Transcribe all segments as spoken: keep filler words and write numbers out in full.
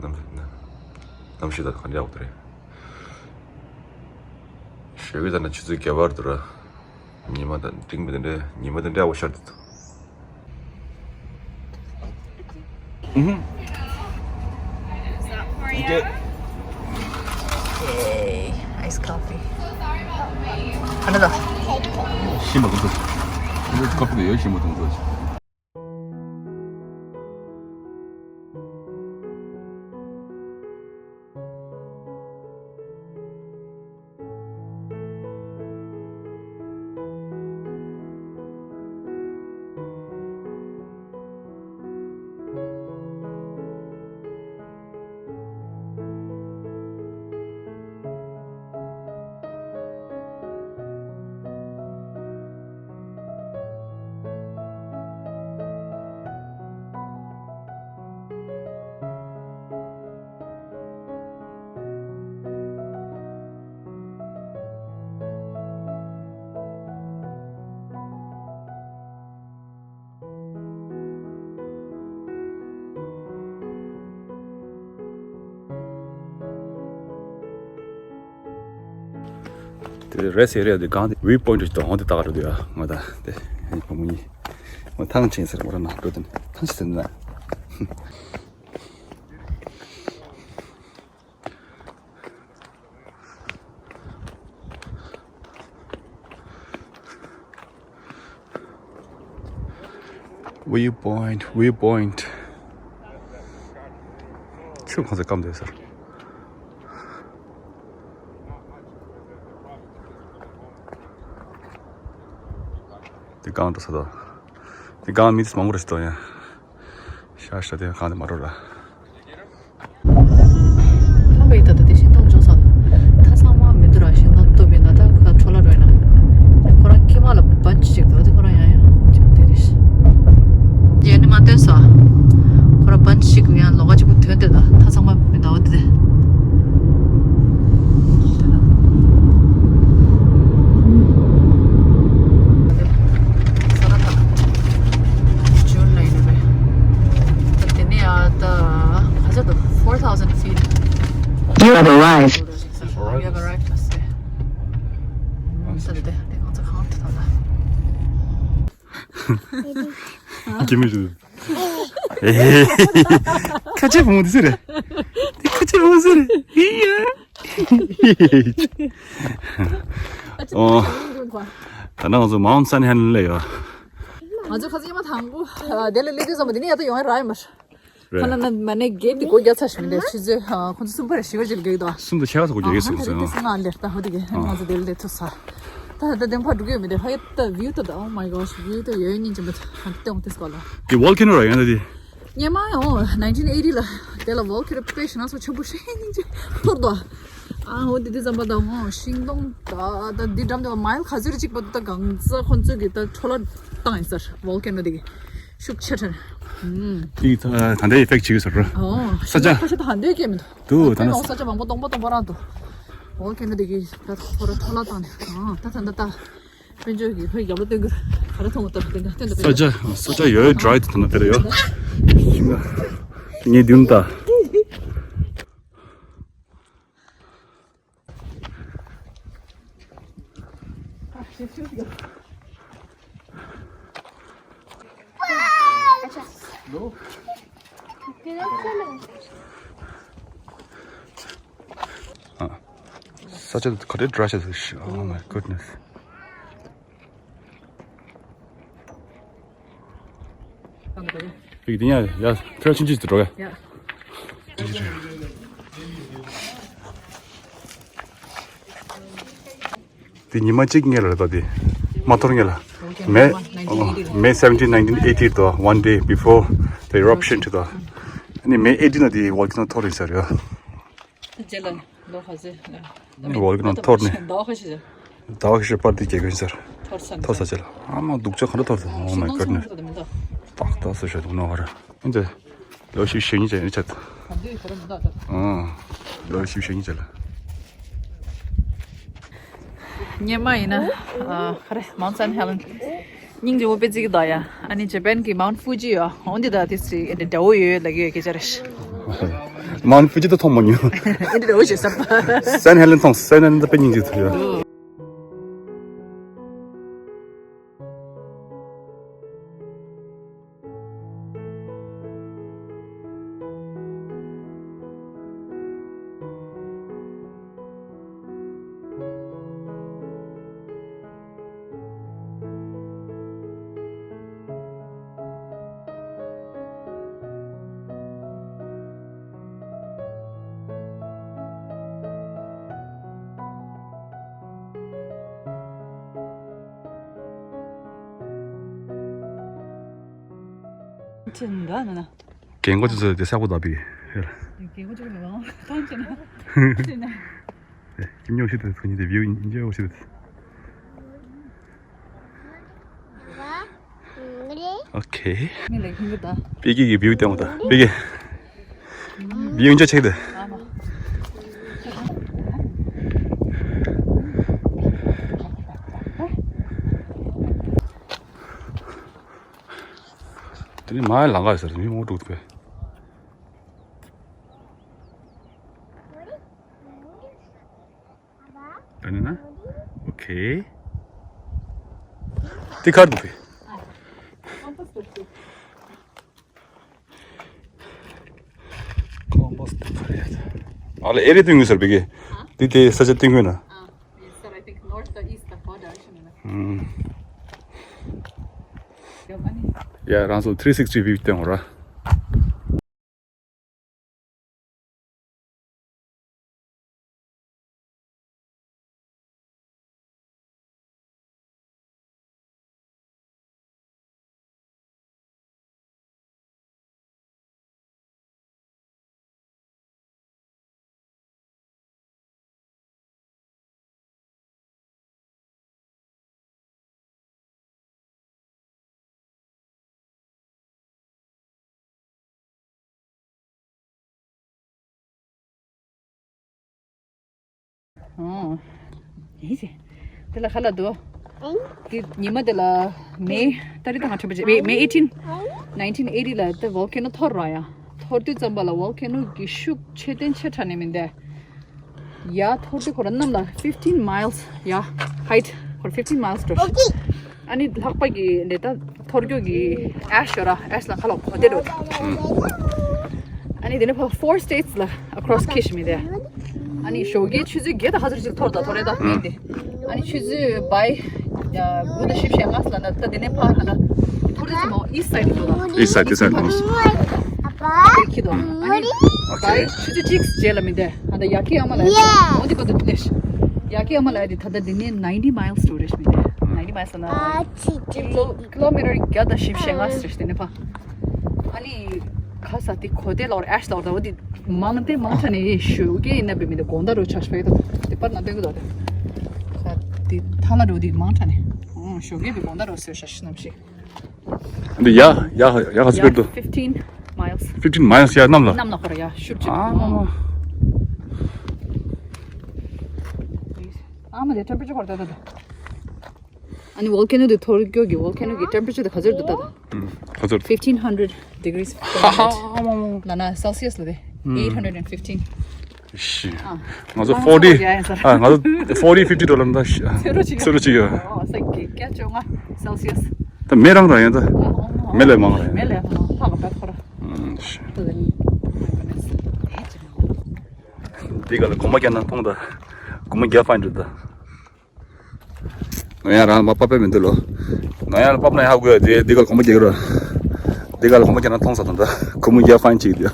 གནམ་གནམ་གཤིས་ད་ག་འདྲ་ཡག་པོ་རེད། ཞོགས་ཀས་ད་ནི་ཆུ་ཚོད་བརྒྱད་པར་འདུག་ར། ཉི་མ་ད་འགྲིག་མི་དེ་འདྲ་ཉི་མ་དེ་འདྲ་ཡག་པོ་ཤར་འདུག་ཨུ་ཧུམ། Is that for you? Hey, iced coffee. Another. ཤི་མ་གི་འདུག་ཁོ་ཁོ་ཡོད་ཤི་མ་གི་འདུག་དེ་rest area དེ་གང་དེ་view point ཞིག་དང་འོང་དེ་ལྟ་ག་འགྲོ་དུས་ང་དང་དེ་ཕོ་མོ་གཉིས་ང་ཐང་ཆེན་ཟེར་མོ་ར་ན་འགྲོ་དུས་ཐང་ཆེན་ཟེར་ན། View point, view point. ཆུ་གང་ཚད་སྐམ་བསྡད་ཟེར། དེ་གང་འགྲོ་ས་དང་། དེ་གང་མི་མང་པོ་རེད་ཟེར་དང་ཡ། ཤ་ཤ་དེ་གང་དེ་མ་འགྲོ་ར། ཁམས་པའི་ད་ལྟ་དེ་ཤིང་སྡོང་འཇོག་ས་ད་ཚང་མ་མི་འདུག་ར། ཤིང་སྡོང་སྟོབས་པའི་ན་ད་ཁ་འཕྲོ་ལ་རོལ་ན་ཁོ་རང་ཀྱེ་མ་ལ་bunch་ཅིག་འདུག་དེ་ཁོ་རང་ཡང་ཡང་ཅིག་དེ་རེད། རྗེས་ནི་མ་ཐོན་ས་ཁོ་རང་bunch་ཅིག་ཡང་ལོག་ག་གཅིག་པུ་ཐོན་དེ་ད་ད་ཚང་མ་མི་འདའ་བ་དེ་དེ། You have arrived. ཁྱེད་མི་ཞུ། ཁ་ཆེ་བུ་མོ་དེ་ཟེར་རེད། དེ་ཁ་ཆེ་བུ་མོ་ཟེར་རེད། ཨི་ཡ། ཨོ། ད་ནང་ང་ཚོ་Mount Saint Helens་ལ་ཡོད། ང་ཚོ་ཁ་སང་ཉི་མ་དང་པོ་དེ་ལ་སླེབས་དུས་ཙམ་པ་དེ་ནས་ཡར་ད་ཡོང་ཡ་རག་ཡོད་མ་རེད། རེད། ཁ་ལ་ན་མ་ནས་གེ་དེ་སྒོ་རྒྱག་ཚར་ཞིག་མི་འདུག་ཆུ་ཚོད་ཁོ་ཚོ་གསུམ་པ་རེ་བཞི་པ་ཅིག་ལ་རྒྱག་གི་འདུག་གསུམ་དང་ཕྱེད་ཀ་ཚོ་སྒོ་རྒྱག་གི་སོང་ཟེར་ང་ལེར་ད་ཧོ་དེ་གེ་ང་ཚོ་དེ་ལ་དེ་ཚོ་ས། ད་ད་དེ་ཕར་འགྲོ་གི་ཡོད་མི་འདུག་ཧ་ཡ་ད་view་ད་ད། Oh my gosh, view་ད་ཡོད་སྙིང་རྗེ་མོ་ད་ཧ་ཏེ་འོང་དེ་སྐོར་ལ། དེ་volcano་ར་ཡོད་ན་དེ། ཉེ་མ་ཡང་nineteen eighty་ལ་དེ་ལ་volcano་དཔེ་ཞེ་ན་སོ་ཆེན་པོ་ཞེ་སྙིང་རྗེ་འཐོར་དོ། ཨ་ཧོ་དེ་དེ་ཙམ་པ་ད་ཧོ་ཤིང་སྡོང་ད་ད་འདི་འགྲམ་དེ་མའིལ་ག་ཚོད་རེ་གཅིག་པ་ད་གང་ཚ་ཁོ་ཚོས་གི་ད་འཕྲོ་བརླག་བཏང་ཡིན་ཟེར་volcano་དེ་གི་ཤུགས་ཆེ་ཐལ། ཨུམ། དེ་ད་ད་ལྟའི་effect་བྱེད་ཀྱི་ཟེར་རོ། ཨོ་ས་ཆ། ཁ་ཤས་ད་ཧ་འདོད་སྐྱེ་མི་འདུག་དུ་ད་ད་ནི་ནང་ས་ཆ་མང་པོ་སྟོང་པ་སྟོང་པ་རང་འདུག་ཨོ་ཁེ་ན་དེ་གི་ད་ཁོ་ར་འཕྲོ་བརླག་བཏང་ནས་ཨ་ད་ད་ད་ད་དཔལ་འབྱོར་གྱི་ཕ་རྒྱབ་ལ་སྟོན་གི་ག་རེ་མཐོང་གི་ད་དེ་འདྲ་སྟོན་ད་ས་ཆ་ས་ཆ་ཡོད་dry་དུ་ད་ན་དེ་རེད་ཡོད། ངས་བདུན་ད། ས་ཆ་ག་དེ་dry་ཤ་ཟིག Oh my goodness. ཡིག་དེ་ཡ་ཡ་ཁྱོད་ཕྱིན་ཅི་ཟིག་འགྲོ་ག་དེ་ཉི་མ་གཅིག་སྔོན་ལ་རེད་དོ། དེ་མ་འཐོར་སྔོན་ལ། May May seventeen, nineteen eighty་དོ། One day before the eruption་དོ། ཨ་ནི་May eighteen་ལ་དེ་volcano་འཐོར་ཡིན་ས་རེད། རྗེས་ལ་ལོ་ཁ་ཟེ་ལ། ཨ་ནི་volcano་འཐོར་ནས་ཟླ་བ་ཁ་ཤས་ཟླ་བ་ཁ་ཤས་པར་དེ་རྒྱལ་ཁན་ཟེར། འཐོར་ས་འཐོར་ས་རྗེས་ལ་ཨ་མ་སྡུག་ཅག་ག་འདྲ་འཐོར་ཟེར། Oh my goodness། ཏག་ཏག་སུ་ཤ་འདུག་ནོ་ཧ་ར། ཨིན་ཏེ། ལོ་བཞི་བཅུ་ཞེ་གཉིས་ཅན་ཨིན་ཆད། ཨ་ལོ་བཞི་བཅུ་ཞེ་གཉིས་ཅན་ལ། སྙེ་མ་ཡིན་ན་ཨ་ཁ་རེ་Mount Saint Helens་སྙིང་རྗེ་བོ་དཔེ་བརྩི་གི་འདུག་ཡ། ཨ་ནི་Japan་གི་Mount Fuji་ཡོད། འོན་ཏེ་ད་དེ་སི་འདྲ་བོ་ཡོད་ལ་ཡོད་སྐད་ཆ་རེད། མང་ཕུ་ཅི་ཏོ་མཐོང་མ་མྱོང་། ཨེ་འདྲ་འོ་ཞེས་ཟབ། སན་ཧེ་ལེན་མཐོང་། སན་ཧེ་ལེན་ད་དཔེ་སྙིང་རྗེ་ཐུབ་ཡོད། ཁྱེད་འདྲ་ན་ན། རྒན་གོག་ཚོས་དེ་ས་གོ་ད་པི། རྒན་གོག་ཚོས་ལ་གང་བྱེད་ན། ཁྱིམ་ཉོ་ཤི་དེ་ཁོ་གཉིས་དེ་བིའུ་ཉོ་ཤི་དེ། ཨོ་ཁེ། མི་ལ་ཁྱིམ་གྱི་ད། པི་ཀི་གི་བིའུ་སྟོན་གོ་ད། པི་ཀི། བིའུ་ཉོ་ཆེག་དེ། དེ་ནི་མ་ལང་ག་ཟེར་མི་མོ་འགྲོ་གི། དེ་ནི་ན། ཨོ་ཁེ། དེ་ཁར་འདུག་གི། ཁོམ་པོ་སི་ཏི་ཁ་རེད། ཨ་ལ་ཨེ་རི་ཏིང་ངུ་སར་བི་གེ། དེ་དེ་ས་ཆ་ཏིང་ངུ་ན། ཨ། Yes, sir. I think north, the east, the far direction. ཨུམ། ཡ་རང་ཚོ་three sixty view སྟོན་ར། ཨོ། ཡིན་ཟེ། དེ་ལ་ཁ་ལ་འདུག་དེ་ཉི་མ་དེ་ལ་མེ་ཏ་རིག་ད་ང་ཁྲི་པ་ཅེ་མེ་མེ་eighteen nineteen eighty ལ་དེ་volcano འཐོར་ར་ཡ། འཐོར་དུས་ཙམ་པ་ལ་volcano གི་ཤུགས་ཆེ་ཏན་ཆེ་དྲགས་ནས་མིན་ཏེ། ཡ་འཐོར་དུས་ཁོ་ར་གནམ་ལ་fifteen miles ཡ་height ཁོ་ར་fifteen miles འགྲོ་ཤི། ཨ་ནི་ལྷགས་པ་གི་ལས་ད་འཐོར་རྒྱུ་གི་ash ཡོད་ར་ash ལ་ཁ་ལ་གོ་དེ་འགྲོ། ཨ་ནི་དེ་ནས་ཕར་four states ལ་across ཁེ་ཤི་མི་དེ། ཨ་ནི་ཞོགས་ཀའི་ཆུ་ཚོད་བརྒྱད་དང་ཧ་ཟུར་ཅིག་འཐོར་ད་འཐོར་རེད་ད་མིན་ཏེ། ཨ་ནི་ཆུ་ཚོད་བརྒྱད་དགུ་དང་བཞི་བཅུ་ཞེ་ལྔ་ལ་ན་ད་དེ་ནས་ཕར་ཧ་ད་འཐོར་དུས་ཙམ་པ་east side འགྲོ་ད། East side this side ནོ། ཁྱི་དོ། ཨ་ནི་okay ད་ཆུ་ཚོད་གཅིག་རྗེས་ལ་མི་འདས། ཨ་ད་ཡ་ཀི་ཨ་མ་ལ་ཡ་འོ་འདི་པ་དུ་ལེ་ཤ། ཡ་ཀི་ཨ་མ་ལ་ཡ་འདི་ད་ད་འདི་ནས་ninety miles འགྲོ་རེ་ཤ་མི་འདས། ninety miles ན་ཀི་ལོ་ཀི་ལོ་མི་ཊར་བརྒྱ་དང་བཞི་བཅུ་ཞེ་ལྔ་རེ་ཤ་དེ་ནས་ཕ། ཨ་ནི་ཁ་ས་དེ་གོ་དེ་ལོར་ཨེ་ཤ་ལོར་ད་འོ་འདི་མང་དེ་མང་ཆ་ནས་ཡེ་ཞུ་གེ་ཡིན་ན་བེ་མི་འདས་དགོང་དག་རུ་ཆ་ཤ་ཕེ་ད་དེ་པར་ན་སྟོན་གི་དོ་དེ། ཁ་དེ་ཐ་ལ་རུ་དེ་མང་ཆ་ནས་ཞུ་གེ་བེ་དགོང་དག་རུ་སོ་ཤ་ཤ་ནམ་ཤི། འདི་ཡ་ཡ་ཡ་ག་ཚོད་ཡ་འདུག fifteen miles fifteen miles ཡ་གནམ་ལ། གནམ་ལ་ཁོ་ར་ཡ་ཤུར་ཅིག་ཨ་མ་མ། ཨ་མ་དེ་temperature ཁོ་ར་ད་ད་ད། ཨ་ནི་volcano དེ་འཐོར་རྒྱུ་གི་volcano གི་temperature དེ་ག་ཚོད་འདུག་ད་ད། ག་ཚོད། fifteen hundred degrees ཧ་ཧ། Fahrenheit ཨ་མ་མ། ལ་ན་Celsius ལ་དེ་ཨུམ། eight hundred and fifteen ཤི། ཨ། ང་ཚོ་ཨ་forty ཚོ་ཡ་ཡིན་ས། ཨ་ང་ཚོ་forty fifty dollar ད་ཤི། ཚེ་རོ་ཅིག་ཚེ་རོ་ཅིག་ཡོད། ཨོ་ས་གི་བརྒྱ་བཅོ་ལྔ་Celsius ད་མེ་རང་རང་ཡིན་ད། ཨ་ཨོ་མེ་ལས་མང་རེད། མེ་ལས་མང་ཧ་གོ་བད་ཁོ་ར། ཨུམ་ཤི། ད་ནི་འདི་ག་ལ་གོ་མ་རྒྱ་ན་མཐོང་ད། གོ་མ་རྒྱ་ཕན་འདུག་ད། ང་ཡང་རང་མ་པ་པའི་མི་འདུག་ལོ། ང་ཡང་པ་པ་ན་ཧ་གོ་ཡ་དེ་དེ་ག་གོམ་རྒྱག་རོ། དེ་ག་གོམ་རྒྱག་ན་མཐོང་ས་དང་འདྲ། གོམ་རྒྱག་ཕན་ཅིག་དེ།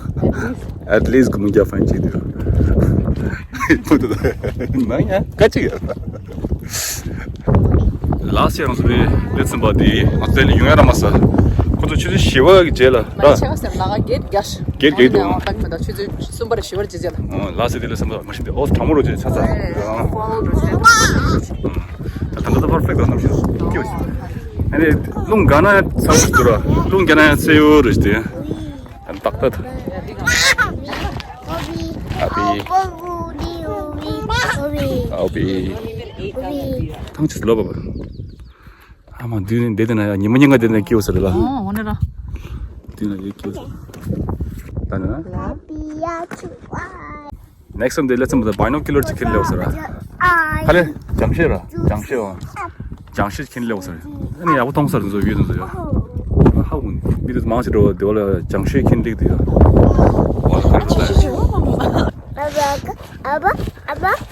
At least གོམ་རྒྱག་ཕན་ཅིག་དེ། ང་ཡང་ག་ཅིག་ཡ། Last year ང་ཚོ་དེ་ལེ་ཚན་པ་དེ་ང་ཚོ་དེ་ལ་ཡོང་ཡ་ར་མ་ས། ཁོ་ཚོ་ཆུ་ཚོད་བཞི་པ་གི་རྗེས་ལ་ད། ཆེ་བ་སེམས་ལ་ག་གེད་རྒྱ། གེད་གེད་དུ། ཆུ་ཚོད་གསུམ་པར་བཞི་པར་རྗེས་རྗེས་ལ། ལ་སི་དེ་ལ་སེམས་ལ་མ་ཤི་དེ་ཨོ་ཐ་མོ་རོ་ཅེ་ཆ་ཚ། ད་ད་ད་perfect ད་ནམ་ཤི་སྐྱོ་ཤི། ཨ་ནི་རླུང་ག་ན་ཚ་ཤི་དུ་ར་རླུང་ག་ན་ཚེ་ཡོ་རེ་ཤི་དེ། ཏག་ཏག་ཨ་པི། ཨ་པི། ཐང་ཆུ་ལོ་བ་བ། ཨ་མ་དུས་ནས་བསྡད་དེ་ན་ཡ་ཉི་མ་ཉིན་ག་བསྡད་ནས་སྐྱེའུ་ཟེར་ལ། ཨོ་འོ་ན་ར། དུས་ན་ཡ་སྐྱེའུ་ཟེར། ད་ནི་ན། ལ་པི། Next time they let some of the binocular chicken levels, right? Hello, Jamshid, right? Jamshid, oh. Jamshid chicken levels, right? Any, I will talk, sir, so you don't, sir. How would be this monster, the whole Jamshid chicken dig there?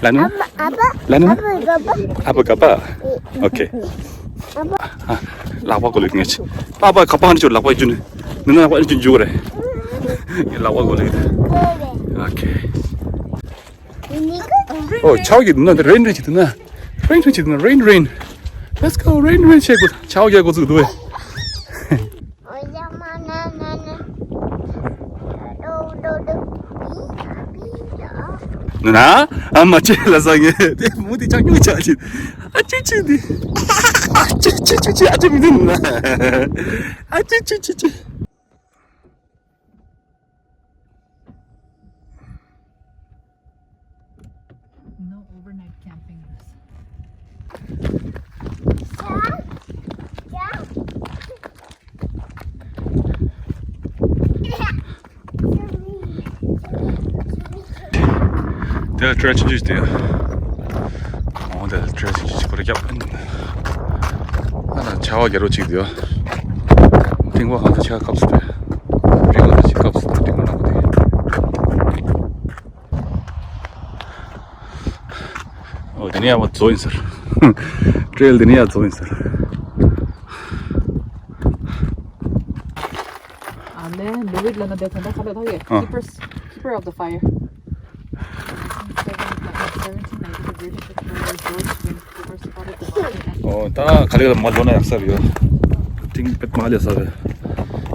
Lanu? Lanu? Apa kapa? Okay. ལག་པ་གོ་ལེགས་ངེས། ལག་པ་ག་པ་ཧ་ནི་ཅོ་ལག་པ་ཡོད་ནི། ནི་ན་ལག་པ་ཡོད་ཅོ་འཇུག་རེད། ལག་པ་གོ་ལེགས། Okay. Oh, ཆའོ་གི་ན་རེན་རེན་ཅི་ན། རེན་རེན་ཅི་ན། རེན་རེན། Let's go, རེན་རེན་ཆེ་གོ། ཆའོ་གི་གོ་ཚུགས་འདུག་ནུ་ན། ཨ་མ་ཅེ་ལ་ས་ངེ་དེ་མུ་དེ་ཅག་ཉུ་ཅག་ཅི། ཨ་ཅི་ཅི་དེ། ཨ་ཅི་ཅི་ཅི་ཅི། ཨ་ཅི་མི་དེ་ནུ་ན། ཨ་ཅི་ཅི་ཅི་ཅི། No overnight camping in this. དེ་ལ་ཊེལ་ཆུང་ཆུང་ཞིག་དེ། འོ་དེ་ལ་ཊེལ་ཆུང་ཆུང་ཞིག་ཁོ་རེ་རྒྱབ། ཨ་ན་ཆར་པ་རྒྱག་རོགས་ཅིག་དེ། ཏིང་པ་ཧང་ཚ་ཆར་སྐབས་སུ་དེ། རི་ག་ལ་ཞིག་སྐབས་སུ་དེ་ཏིང་པ་ནག་པོ་དེ། འོ་དེ་ནས་ཡང་མ་རྫོགས་ཡིན་ཟེར། ཊེལ་དེ་ནས་ཡང་རྫོགས་ཡིན་ཟེར། ཨ་ལེ། ལུ་ཝིད་ལ་ན་དེ་ད་ལྟ་ཁ་ལོ་ཐོག་གི། ཨ། Keepers, keeper of the fire. Seventeen ninety, the British explorer George Vancouver spotted the mountain and ཨོ་ད་ག་ལེ་ལ་མ་ལོ་ན་ཡག་ས་རེད་ཡོ། ཏིང་པེད་མ་ལེ་ས་རེད།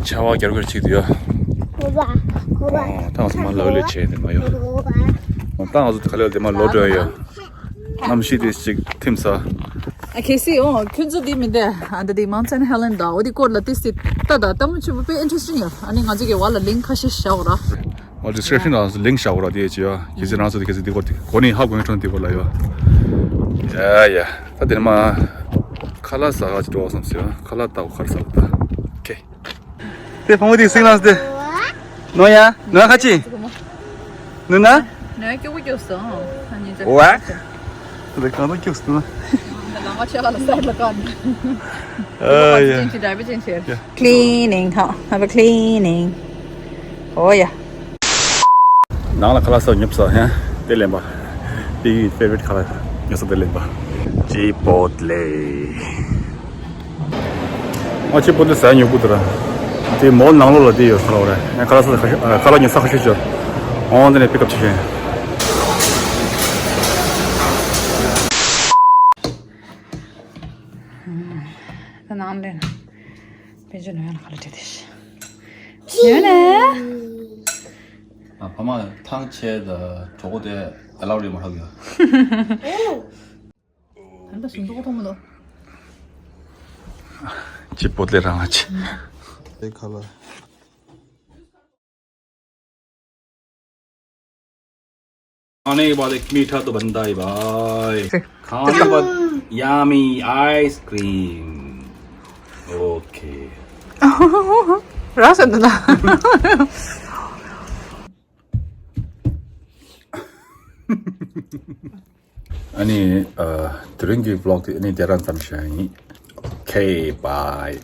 ཆར་པ་རྒྱག་རྒྱག་ཅིག་དུ་ཡོ། ཁོ་པ་ཁོ་པ། ཨོ་ད་ང་ཚོ་མ་ལོ་ལེ་བྱས་དེ་མ་ཡོ། ཁོ་པ། ཨོ་ད་ང་ཚོ་ག་ལེ་ལ་དེ་མ་ལོ་འགྲོ་ཡོ། གནམ་གཤིས་དེ་ཅིག་ཐིམ་ས། ཨ་ཁེ་སི་ཨོ་ཁྱོད་ཚོ་དེ་མི་འདྲ། ཨ་ད་དེ་Mount Saint Helena ད་འོ་དེ་སྐོར་ལ་ཏིས་ཏི་ལྟ་ད་ལྟ་མོ་ཆུ་བོ་དཔེ་interesting ཡོད། ཨ་ནི་ང་ཚོ་གི་བ་ལ་link ཁ་ཤས་བཞག་ར། ཨོ་description ལ་link བཞག་ར་དེ་ཅི་ཡ་ཁེ་སི་རང་ཚོ་དེ་ཁེ་སི་དེ་སྐོར་དེ་གོ་ནི་ཧ་གོ་ངེས་ཁྲོན་དེ་སྐོར་ལ་ཡོད། ཡ་ཡ་ད་དེ་ནི་མ་ཁ་ལག་ཟ་ག་ཅི་འགྲོ་བསམ་སི་ཡ་ཁ་ལག་ལྟ་བུ་ཁར་ཟ་བུ་ད་ཁེ། དེ་ཕུང་པོ་དེ་སིང་ལངས་ཏེ། ནོ་ཡ། ནོ་ཡ་ཁ་ཅི། ནུ་ན། ནོ་ཡ་སྐྱོ་པོ་སྐྱོ་སོང་། ཨ་ནི་ཝ། དེ་གང་ལ་སྐྱོ་སོང་། ལ་མ་ཆེ་ལ་ལ་སའི་ལ་ག་ནི། ཨ་ཡ། ཅན་ཆེ་ཌ་རའི་བར་ཅན་ཆེ། Cleaning ཧ། Have a cleaning. ཨོ་ཡ། ནང་ལ་ཁ་ལག་ཟ་ཉོབ་ས་ཧེ། དེ་ལེན་པ། དེ་ཡི་favorite ཁ་ལག་ཉོ་ས་དེ་ལེན་པ། ཅི་པོ་ཏི་ལེ། ཨ་ཅི་པོ་ཏི་ཟ་ཉོ་གུ་དུ་ར། དེ་མོལ་ནང་ལོགས་ལ་དེ་ཡོད་ས་ར། ཁ་ལག་ཟ་ཁ་ཤས་ཁ་ལག་ཉོ་ས་ཁ་ཤས་ཅོ། ཨོན་དེ་ནས་པིག་ཨབ་བྱེད་ཤེས། ད་ནང་ལེན། དཔེ་ཆ་ནོར་ཡང་ཁ་ལག་བྲིས་ཏེ། ཡོད་ནས། ཨ་ཕ་མ་ཐང་ཆད་ད་གྲོགས་པོ་དེ་ཨ་ལའོ་རེད་མ་ཧ་གི། ད་ལྟ་སུན་ཏོག་ཐོག་མ་ལོ། ཅི་པོ་ཏི་རང་ཨ་ཅི། དེ་ཁ་ལ། खाने के बाद एक मीठा तो बनता ही भाई। खाने के बाद yummy ice cream। Okay। ར་ས་འདི་ན། ཨ་ནི་ཨ་དེ་རིང་གི་vlog དེ་ཨ་ནི་དེ་རང་ཙམ་བྱས་ཡིན། Okay, bye.